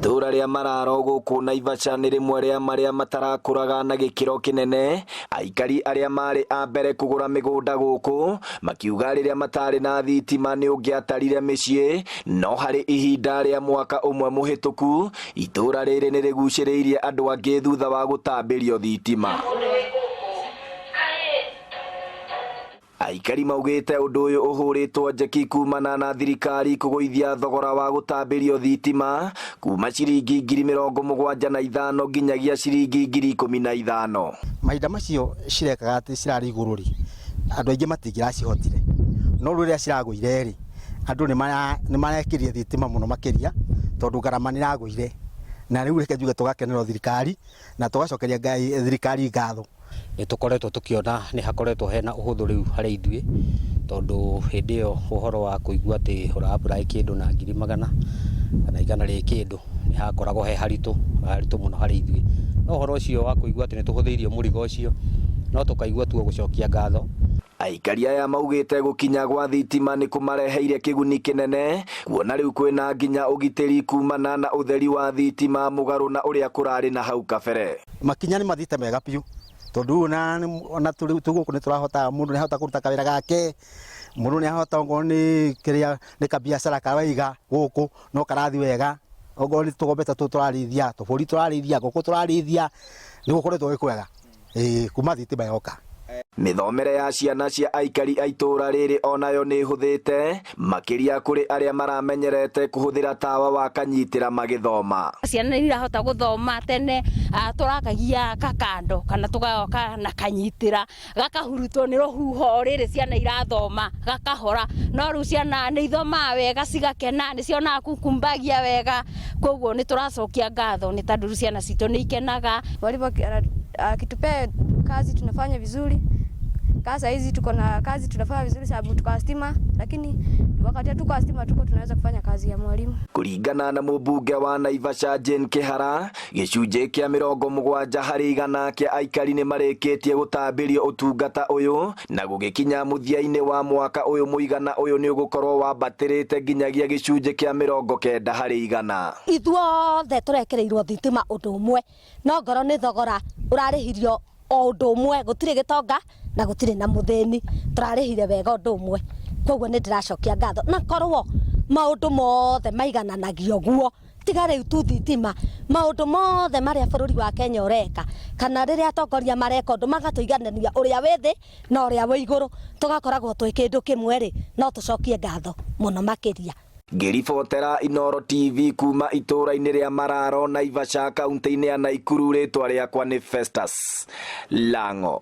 Itũũra rĩa Mararo gũkũ Naivasha nĩ rĩmwe rĩa marĩa matarakũraga na gĩkĩro kĩnene. Aikari arĩa marĩ a mbere kũgũra mĩgũnda gũkũ makiuga rĩrĩa matarĩ na thitima nĩ ũngĩatarire mĩciĩ, no harĩ ihinda rĩa mwaka ũmwe mũhĩtũku itũũra rĩrĩ nĩ rĩgucĩrĩirie andũ angĩ thutha wa gũtambĩrio thitima. Aikari maugĩte ũndũ ũyũ ũhũrĩtwo njeki kumana na thirikari kũgũithia thogora wa gũtambĩrio thitima kuma ciringi 75,000 nginyagia ciringi 15,000. Mahinda macio cirekaga atĩ cirarĩ igũrũ rĩ, andũ aingĩ matingĩracihotire, no rĩu rĩrĩa ciragũire rĩ, andũ nĩ marekĩrire thitima mũno makĩria tondũ ngarama nĩ ĩragũire, na rĩu reke njuge tũgakenera thirikari na tũgacokeria Ngai thirikari ngatho. Nĩ tũkoretwo tũkĩona nĩ hakoretwo hena ũhũthũ rĩu harĩ ithuĩ, tondũ hĩndĩ ĩyo ũhoro wa kũigua atĩ ũra apply kĩndũ na ngiri magana kana igana rĩ kĩndũ nĩ hakoragwo he haritũ, haritũ mũno harĩ ithuĩ. No ũhoro ũcio wa kũigua atĩ nĩ tũhũthĩirio mũrigo ũcio, no tũkaigua tu o gũcokia ngatho. Aikari aya maugĩte gũkinya gwa thitima nĩ kũmareheire kĩguni kĩnene kuona rĩu kwĩna nginya ũgitĩri kumana na ũtheri wa thitima mũgarũ na ũrĩa kũrarĩ na hau kabere. Makinya nĩ mathiĩte mega biũ tondũ rĩu ona twĩ gũkũ nĩ tũrahota, mũndũ nĩ ahota kũruta kawĩra gake, mũndũ nĩ ahota okorwo nĩ kĩrĩa nĩ kabiacara karaiga gũkũ no karathiĩ wega, okorwo nĩ tũgombe ta tũtũ tũrarĩithia, tũbũri tũrarĩithia, ngũkũ tũrarĩithia, nĩ gũkoretwo gwĩ kwega. Ĩĩ kuma thitima yoka. Mĩthomere ya ciana cia aikari a itũũra rĩrĩ onayo nĩ ĩhũthĩte makĩria kũrĩ arĩa maramenyerete kũhũthĩra tawa wa kanyitĩra magĩthoma. Ciana nĩ irahota gũthoma tene, tũrakagia kakando kana tũgoka na kanyitĩra gakahurutwo nĩ rũhuho rĩrĩ ciana irathoma gakahora, no rĩu ciana nĩ ithomaga wega cigakena, nĩ cionaga kukumbagia wega, koguo nĩ tũracokia ngatho nĩ tondũ rĩu ciana citũ nĩ ikenaga. Mwalimu akitupea kazi tunafanya vizuri. Kaa saa hizi tuko na kazi tunafanya vizuri sababu tuko na stima, lakini wakati hatuko na stima tuko tunaweza kufanya kazi ya mwalimu. Kũringana na mũmbunge wa Naivasha Jane Kĩhara, gĩcunjĩ kĩa 70% kĩa aikari nĩ marĩkĩtie gũtambĩrio ũtungata ũyũ na gũgĩkinya mũthia-inĩ wa mwaka ũyũ mũigana ũyũ nĩ ũgũkorwo wambatĩrĩte nginyagia gĩcunjĩ kĩa 90%. Ithuothe tũrekereirwo thitima ũndũ ũmwe, no ngoro nĩ thogora ũrarĩhirio o ũndũ ũmwe, gũtirĩ gĩtonga na gũtirĩ na mũthĩni, tũrarĩhire wega ũndũ ũmwe, koguo nĩ ndĩracokia ngatho, na korwo maũndũ mothe maigananagio ũguo, tiga rĩu tu thitima, maũndũ mothe marĩa bũrũri wa Kenya ũreka, kana rĩrĩa atongoria mareka ũndũ magatũiganania ũrĩa wĩ thĩ na ũrĩa wĩ igũrũ, tũgakoragwo twĩ kĩndũ kĩmwe rĩ, no tũcokie ngatho mũno makĩria. Ngĩribotera Inooro TV kuma itũũra-inĩ rĩa Mararo, Naivasha, kaunti-inĩ ya Naikuru, rĩtwa rĩakwa nĩ Festus Lang'o.